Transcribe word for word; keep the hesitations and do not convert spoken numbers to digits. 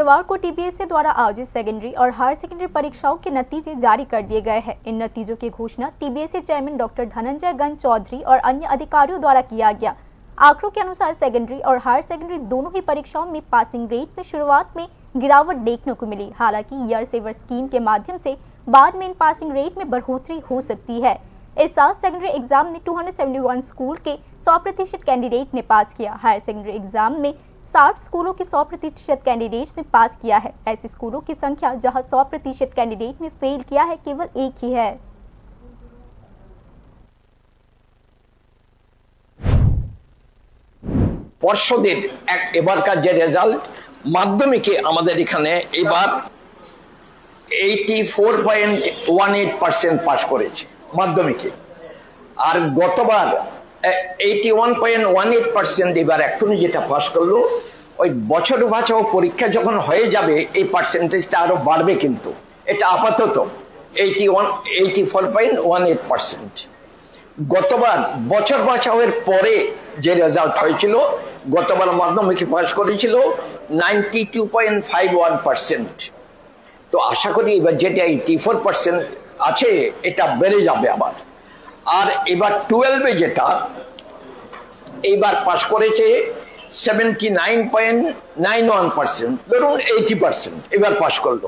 शुक्रवार को टीबीएसए द्वारा आयोजित सेकेंडरी और हायर सेकेंडरी परीक्षाओं के नतीजे जारी कर दिए गए हैं। इन नतीजों की घोषणा टीबीएसए चेयरमैन डॉक्टर धनंजय गंज चौधरी और अन्य अधिकारियों द्वारा किया गया। आंकड़ों के अनुसार सेकेंडरी और हायर सेकेंडरी दोनों ही परीक्षाओं में पासिंग रेट में शुरुआत में गिरावट देखने को मिली। हालांकि ईयर सेवर स्कीम के माध्यम से बाद में इन पासिंग रेट में बढ़ोतरी हो सकती है। इस साल सेकेंडरी एग्जाम में two hundred seventy one school के सौ प्रतिशत कैंडिडेट ने पास किया। हायर सेकेंडरी एग्जाम में साठ स्कूलों के सौ प्रतिशत कैंडिडेट्स ने पास किया है। ऐसे स्कूलों की संख्या जहां सौ प्रतिशत कैंडिडेट ने फेल किया है, केवल एक ही है। পর্ষদের এক এবারকার যে রেজাল্ট, মাধ্যমিকে আমাদের এখানে এবার eighty four point one eight percent pass করেছে মাধ্যমিকে। আর গতবার eighty one point one eight percent এবার এখনো যেটা পাস করলো, ওই বছর বাছাও পরীক্ষা যখন হয়ে যাবে, এই পার্সেন্টেজটা আরো বাড়বে। কিন্তু এটা আপাতত eighty one eighty four point one eight percent. গতবার বছর বাছাওয়ের পরে যে রেজাল্ট হয়েছিল, গতবার মাধ্যমিকে পাস করেছিল ninety two point five one percent. তো আশা করি এবার যেটা এইটি ফোর পার্সেন্ট আছে, এটা বেড়ে যাবে আবার। আর এবার টুয়েলভে যেটা এইবার পাস করেছে seventy nine point nine one percent, ধরুন এইটি পার্সেন্ট এবার পাস করলো।